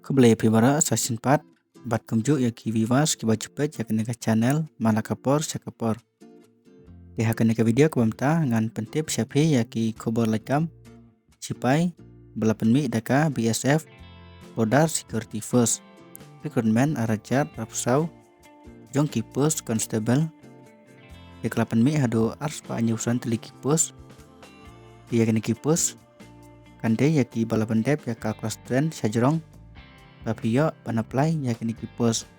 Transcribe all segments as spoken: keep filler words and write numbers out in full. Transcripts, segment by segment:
Khublei phi baroh sa shisien pat bad kumjuh ïa ki viewers kiba ju peit ïa kane ka channel man la ka por sha ka por. Te ha kane ka video kaba mynta ngan pyntip sha phi ïa ki khubor lait kam sipai ba la pynmih da ka B S F, Border Security Force, recruitment ar hajar arphew saw jong ki post constable. Te ka la pynmih haduh arspah hynñiew san tylli ki post. Te ïa kine ki post kan dei ïa kiba la pyndep ïa ka class ten shajrong ba phi ïoh ban apply ïa kine ki post.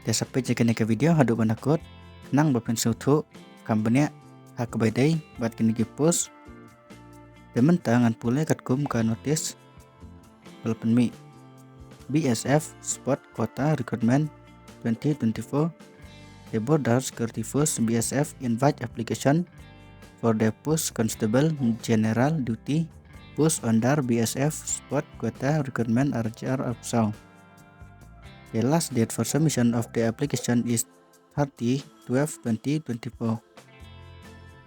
Te sa peit ïa kane ka video haduh ban da kut khnang ba phin sngewthuh kham bniah ha kaba ïadei bad kine ki post. Te mynta ngan pule katkum ka notice ba la pynmih. B S F Sport Quota Recruitment twenty twenty-four. The Border Security Force, B S F, invite application for the post Constable General Duty post under B S F Sport Quota Recruitment ar hajar arphew saw. The last date for submission of the application is thirty twelve twenty twenty-four.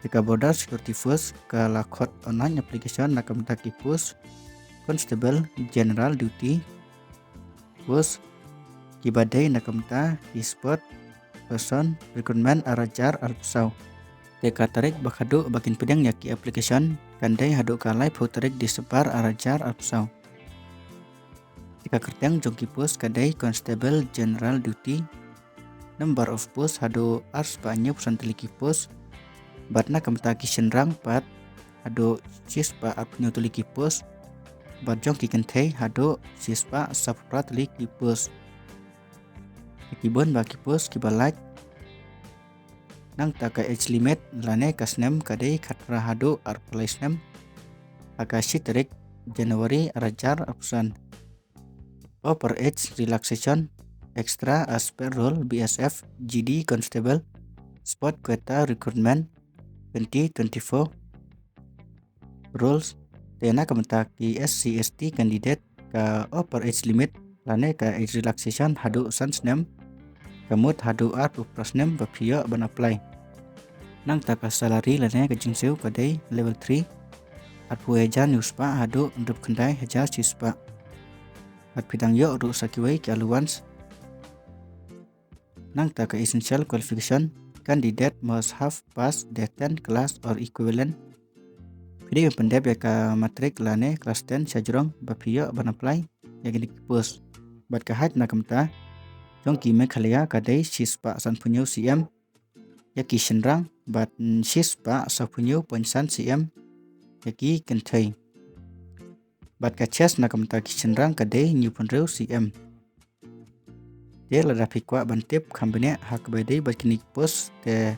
Te ka Border Security Force ka la khot online application na ka bynta ki post Constable General Duty post kiba dei na ka bynta ki Sport Person Recruitment ar hajar arphew saw. Te ka tarik ba khadduh ba kin pdiang ïa ki application kan dei haduh ka laiphew tarik December ar hajar arphew saw. Te ka kyrteng jong ki post ka dei Constable General Duty. Number of post haduh arspah hynñiew phew san tylli ki post. Bad na ka bynta ki shynrang pat haduh shispah arphew hynñiew tylli ki post. Bad jong ki kynthei haduh shispah saphew phra tylli ki post. Ki bun bah ki post kiba lait. Nangta ka age limit lane ka snem ka dei khatphra haduh arphew lai snem. Ha ka shi tarik January ar hajar arphew san. Upper age relaxation extra as per rule B S F G D Constable Sport Quota Recruitment twenty twenty-four rules. Te na ka bynta ki S C S T candidate ka upper age limit lane ka age relaxation haduh san snem, ka mut haduh arphew phra snem ba phi ïoh ban apply. Nangta ka salary lane ka jingsiew ka dei level three, arphew hajar hynñiew spah haduh hynriewphew khyndai hajar shispah. Bad phi dang ïoh ruh sa kiwei ki allowance. Nangta ka essential qualification, candidate must have passed the tenth class or equivalent. Phi dei ban pyndep ïa ka matric lane class ten shajrong ba phi ïoh ban apply ïa kine ki post. Bad ka height na ka bynta jong ki Meghalaya ka dei shispah sanphew hynñiew centimeter ïa ki shynrang bad shispah sawphew hynñiew point san centimeter ïa ki kynthei. Bad ka chest na ka bynta ki shynrang ka dei hynñiewphew hynriew centimeter. Te lada phi kwah ban tip kham bniah ha kaba ïadei bad kine ki post te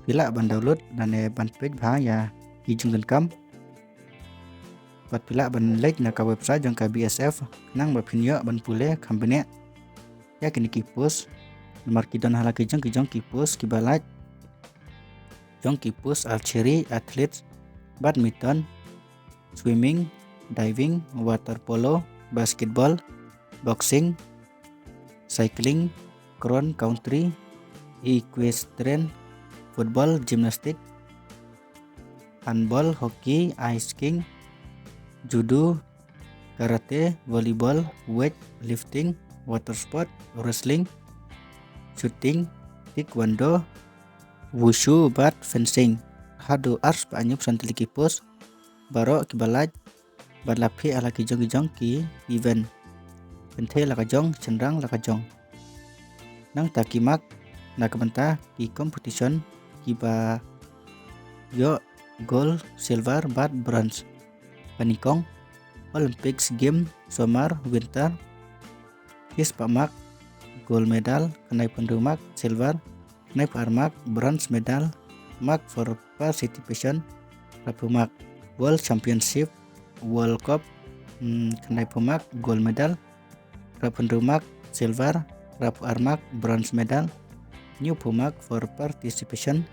phi lah ban download lane ban peit bha ïa ki jingdonkam. Bad phi lah ban leit na ka website jong ka B S F khnang ba phin ïoh ban pule kham bniah ïa kine ki post. Namar ki don ha la ki jong ki jong ki post kiba lait jong ki post archery, athletics, badminton, swimming, diving, water polo, basketball, boxing, cycling, cross country, equestrian, football, gymnastic, handball, hockey, ice skiing, judo, karate, volleyball, weight lifting, water sport, wrestling, shooting, taekwondo, wushu bad fencing. Haduh arspah hynñiewphew san tylli ki post baroh kiba lait bad la plie ha la ki jong ki jong ki event. Kynthei la ka jong, shynrang la ka jong. Nangta ki mark na ka bynta ki competition kiba ïoh gold, silver bad bronze. Kane kong Olympics Game Summer Winter. Shispah mark gold medal, khyndaiphew hynriew mark silver, khyndaiphew ar mark bronze medal, mark for participation, phra phew mark. World Championship, World Cup, hmm, khyndaiphew mark gold medal, phra phew hynriew mark silver, phra phew ar mark bronze medal, hynñiew phew mark for participation.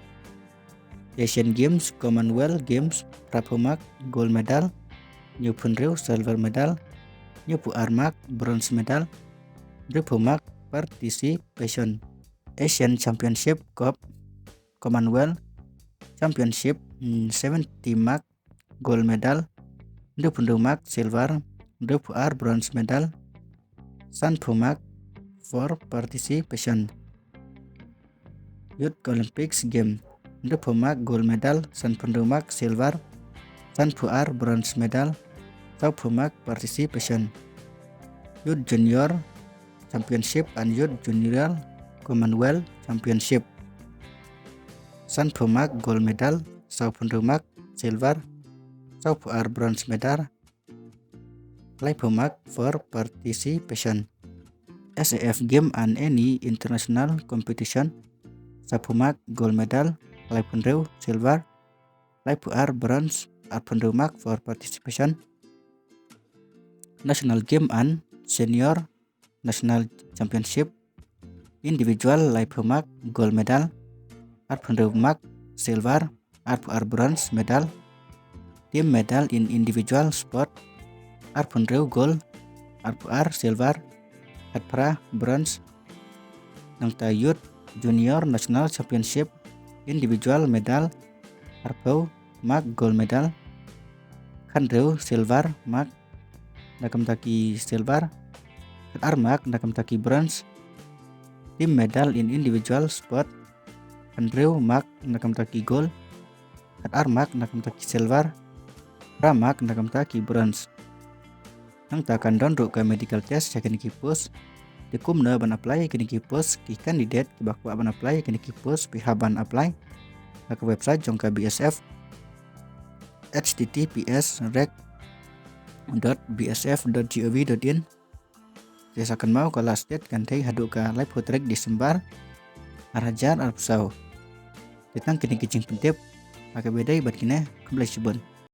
Asian Games, Commonwealth Games, phra phew mark gold medal, hynñiew phew hynriew silver medal, hynñiew phew ar mark bronze medal, hynriew phew mark participation. Asian Championship Cup, Commonwealth Championship, hmm, seventy mark gold medal, hynriew phew hynriew mark silver, hynriew phew ar bronze medal, Sanphew mark for participation. Youth Olympics Game. Hynriewphew mark gold medal, sanphew hynriew mark silver, sanphew ar bronze medal, sawphew mark participation. Youth Junior Championship and Youth Junior Commonwealth Championship. Sanphew mark gold medal, sawphew hynriew mark silver, sawphew ar bronze medal, laiphew mark for participation. S A F Game and any international competition, sawphew mark gold medal, laiphew hynriew silver, laiphew ar bronze, arphew hynriew mark for participation. National Game and Senior National Championship, individual, laiphew mark gold medal, arphew hynriew mark silver, arphew ar bronze medal. Team medal in individual sport, arphew hynriew gold, arphew ar silver, khatphra bronze. Nangta Youth Junior National Championship, individual medal, arphew mark gold medal, khathynriew silver mark na ka bynta ki silver, khatar mark na ka bynta ki bronze. Team medal in individual sport, hynriew mark na ka bynta ki gold, khatar mark na ka bynta ki silver, phra mark na ka bynta ki bronze. Nangta kan don ruh ka medical test ïa kine ki post. Te kumno ban apply ïa kine ki post? Ki candidate kiba kwah ban apply ïa kine ki post, phi hap ban apply ha ka website jong ka B S F, H T T P S rek dot B S F dot gov dot in. Te sa kynmaw, ka last date kan dei haduh ka laiphew tarik December, ar hajar arphew saw. Te tang kine ki jingpyntip ha kaba ïadei bad kine. Khublei shibun.